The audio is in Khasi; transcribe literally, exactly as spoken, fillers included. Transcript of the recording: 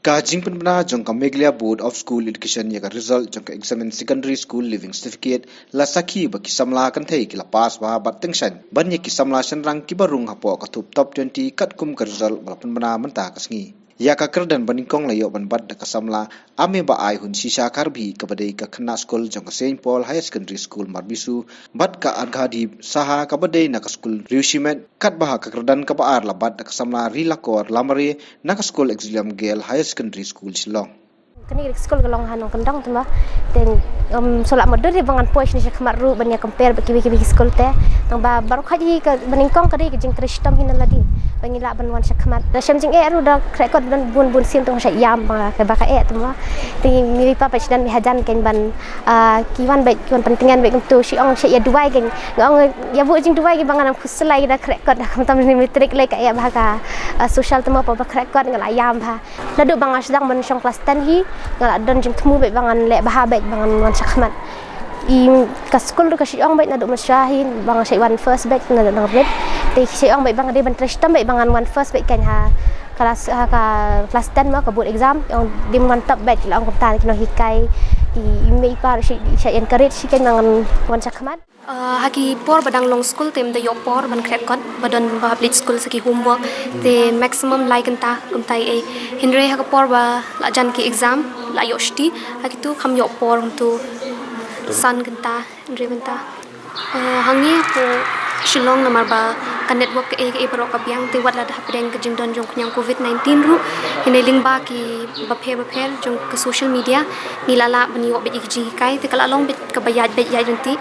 Ka jingpynbna jong ka Meghalaya Board of School Education ïa ka result jong ka Examined Secondary School Leaving Certificate la sakhi ba ki samla kynthei ki la pass bha bad tyngshaiñ ban ïa ki samla shynrang kiba rung hapoh ka thup top twenty katkum ka result ba la pynbna mynta ka sngi. Ïa ka kyrdan ba nyngkong la ïoh ban bat da ka samla Amebaaihun Shisha Kharbhih kaba dei ka khynnah skul jong ka Saint Paul Higher Secondary School Marbisu bad ka Arghadip Saha kaba dei na ka skul Riewshimet, katba ha ka kyrdan kaba ar la bat da ka samla Rilakor Lamare na ka skul Exilium Girl Higher Secondary School Shillong. Kane ka skul ka long ha nongkyndong tymba. Te, um, shu lah mutdur hi ba ngan poi shane shakhmat ruh ban ïa compare bad kiwei kiwei ki skul te. Tang ba baroh kawei ka ba nyngkong ka dei ka jingtrei shitom hi na lade ba ngi lah ban wan shakhmat. Da shem jingeh ruh da khreh kot ban bun bun sien tang sha ïam ba ka ba ka eh tymba. Te ngi pa pa shidan mi hajan kein ban, ah, ki wan bad ki wan pyntngen bad kumtu shi ong sha ïa duwai kein. Nga ong ïa bu jingduwai ki ba ngan ym khuslai da khreh kot da kumta ni matric lei ka eh ba ka, ah, social tymba pa ba khreh kot nga lah ïam ba. Naduh ba nga sdang ban shong class ten hi, nga la don jingthmu bad ba ngan leh bha bad ba ngan wan shakhmat. I ka skul ruh ka shu ong bad naduh mynshwa hi ba nga shait wan first bad naduh nang rit. Te shu ong bad ba nga dei ban trei shitom bad ba ngan wan first bad kan ha class, ha ka class ten mo ka board exam, ong dim wan top bad la ong kumta ki nonghikai. I, i mei i pa ruh shu encourage shi kan ba ngan wan shakhmat. Ah, ha ki por ba dang long skul te ym da ïoh por ban khreh kot, ba don ba hap leit skul sa ki homework, te maximum lai kynta kumta ei. Hynrei ha ka por ba la jan ki exam la ïoh shiti, ha kitu kham ïoh por kumtu san kynta, hynrei kynta. Ah, hangne ha Shillong namar ba ka network kaei kaei baroh ka biang, te wat la da hapdeng ka jingdon jong ka niang covid nineteen ruh, hynrei lyngba ki bapher bapher jong ka social media ngi la lah ban ïoh bad ïa ki jinghikai, te ka la long bad kaba ïaid bad ïaid ryntih.